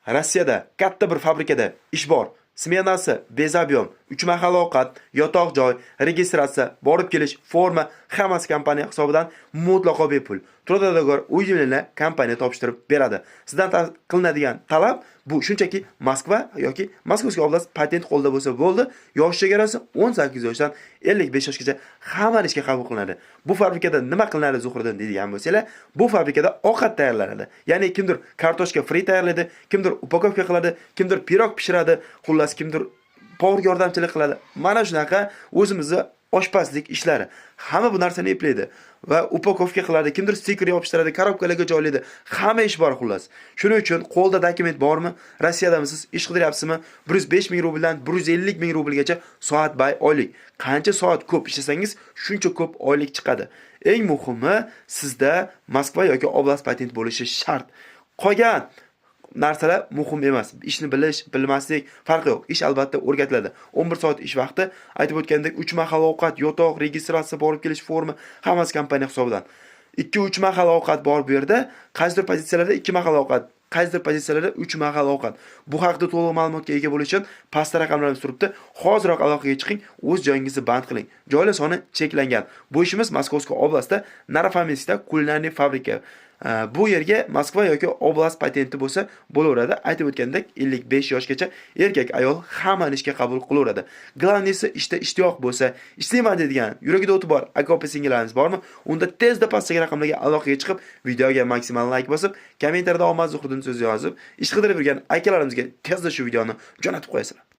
Rossiyada katta bir fabrikada ish bor. Smenasi без объем, 3 mahal ovqat, yotoq joy, registratsiya, borib kelish, forma, hammasi kompaniya hisobidan mutlaqo bepul. Трудовой договор, увольнение kompaniya topshirib beradi. Sizdan qilinadigan talab bu shunchaki Moskva yoki Московский область patent qo'lda bo'lsa bo'ldi. Yosh chegarasi 18 yoshdan 55 yoshgacha, hammani ishga qabul qilinadi. Bu fabrikada nima qilinadi, Zuhriddin, deydigan bo'lsanglar, bu fabrikada ovqat tayyorlanadi. Ya'ni kimdir kartoshka fri tayyorlaydi, kimdir упаковка qiladi, kimdir pirog pishiradi, xullas, kimdir повар yordamchilik qiladi. Mana shunaqa o'zimizni oshpazlik ishlari. Hamma bu narsani eplaydi va упаковка qiladi, kimdir stiker yopishtiradi, korobkalarga joylaydi. Hamma ish bor, xullas. Shuning uchun qo'lda dokument bormi? Rossiyadamisiz? Ish qidiryapsizmi? 105 ming rubldan 150 ming rublgacha soat bay oylik. Qancha soat ko'p ishlasangiz, shuncha ko'p oylik chiqadi. Eng muhimi, sizda Moskva yoki oblast patent bo'lishi shart. Qolgan narsalar muhim emas. Ishni bilish, bilmaslik farqi yo'q. Ish albatta o'rgatiladi. 11 soat ish vaqti, aytib o'tgandek, 3 mahal ovqat, yotoq, registratsiya, borib kelish, forma, hammasi kompaniya hisobidan. 2-3 mahal ovqat bor bu yerda. Qaysidir pozitsiyalarda 2 mahal ovqat, qaysidir pozitsiyalarda 3 mahal ovqat. Bu haqda to'liq ma'lumotga ega bo'lish uchun pastda raqamlarimiz turibdi. Hoziroq aloqaga chiqing, o'z joyingizni band qiling. Joylar soni cheklangan. Bu ishimiz Московский область da, Нарофоминскda, кулинарный fabrika. Bu yerga Moskva yoki oblast patenti bo'lsa bo'laveradi. Aytib o'tgandek, 55 yoshgacha erkak, ayol, hammani ishga qabul qilaveradi. Главный si, ishda ishtiyoq bo'lsa, ishlayman deydigan, yuragida o'ti bor aka, opa, singillarimiz bormi? Unda tezda pastdagi raqamlarga aloqaga chiqib, videoga maksimal layk bosib, kommentariyada "Omad, Zuhriddin" so'zi yozib, ish qidirib yurgan akalarimizga tezda shu videoni jo'natib qo'yasizlar.